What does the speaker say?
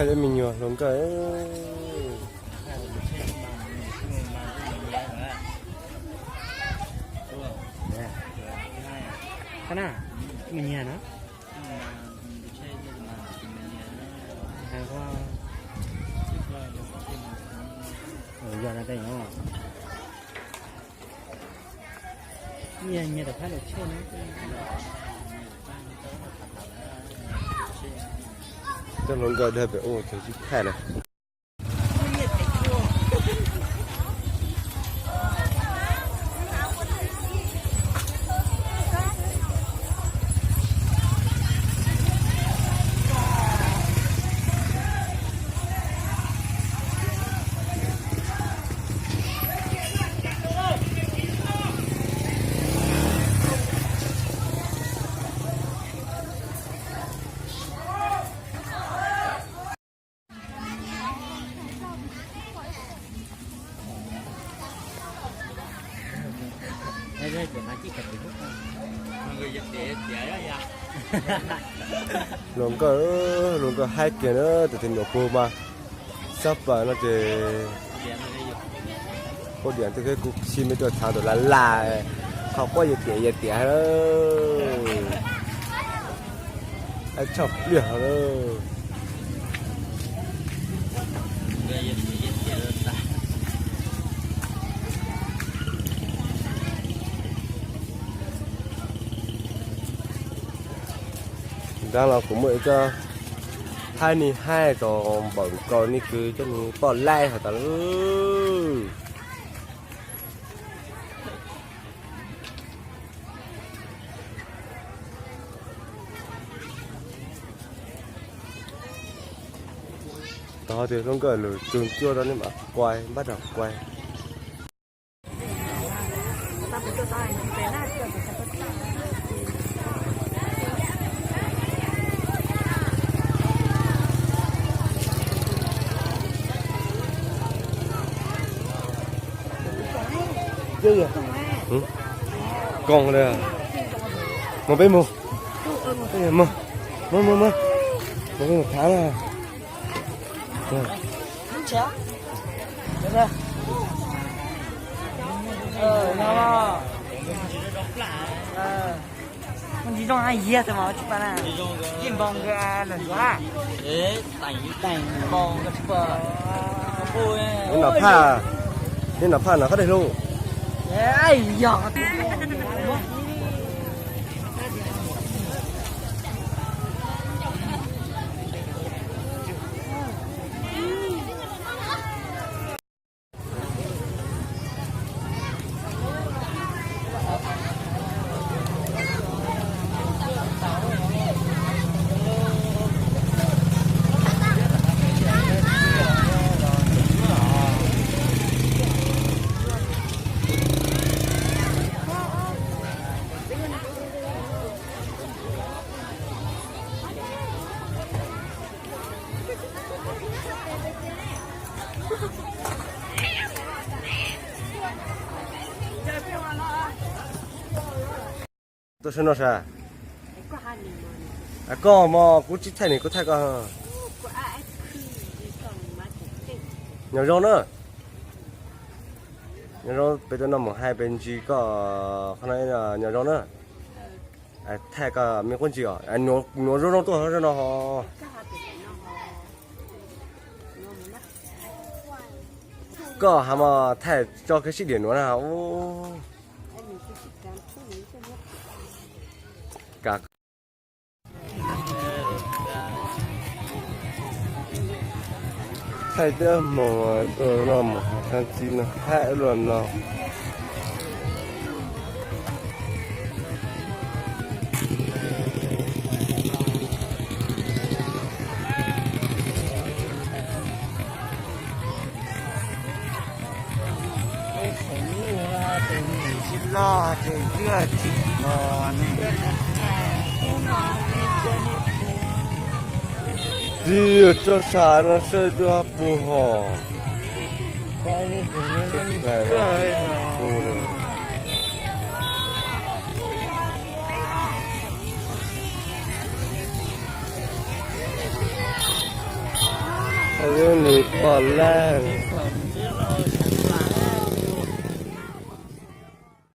Peb me nyuam hluas nkauj. Qab na, me nyiag na. Yog na tej no. Nyiag nyiag rov qab lawm tsheb na. Coj hluas nkauj dag pem ub, tsis thaij lawm. Hluas nkauj, hluas nkauj haib kiag na, tus twg nyuam qhuav mas sab pas no ces quab diam tej, kuv sim me tuaj txhav tus lam lam, qhov quab yog tiam yog tiam, haib tshaj pliag lawm. Nrad los kuv muaj ib co haib ni, haib tau npaum nkaus ni, kwv cov ni poj laib has tas lawm. Tau tias hluas nkauj lwm tus cuab rau nej mam quay, npaj rau quay. Koom li, mus peb mus, mus mus mus, mus peb mus thab na. Ib nom phaj, ib nom phaj no qab deg lug. Tuaj saib no sas? Koj mog, kuv tsis thaij ne, kuv thaij koj. Nyob zoo na. Nyob zoo, peb tuaj noj mov haib peb ntsis koj qhov no, nyob zoo na. Thaij koj me quab ntsis os, nyuam zoo zoo tuaj no. Koj has mas thaij tso kev sib diam nuav na. Thaij tiab moog no moog has tag txi no haib luaj no. Tsis loj ces twb tsis pom ne. Txiv, tso sam no saib twb pus hos. Lub nws pom laj.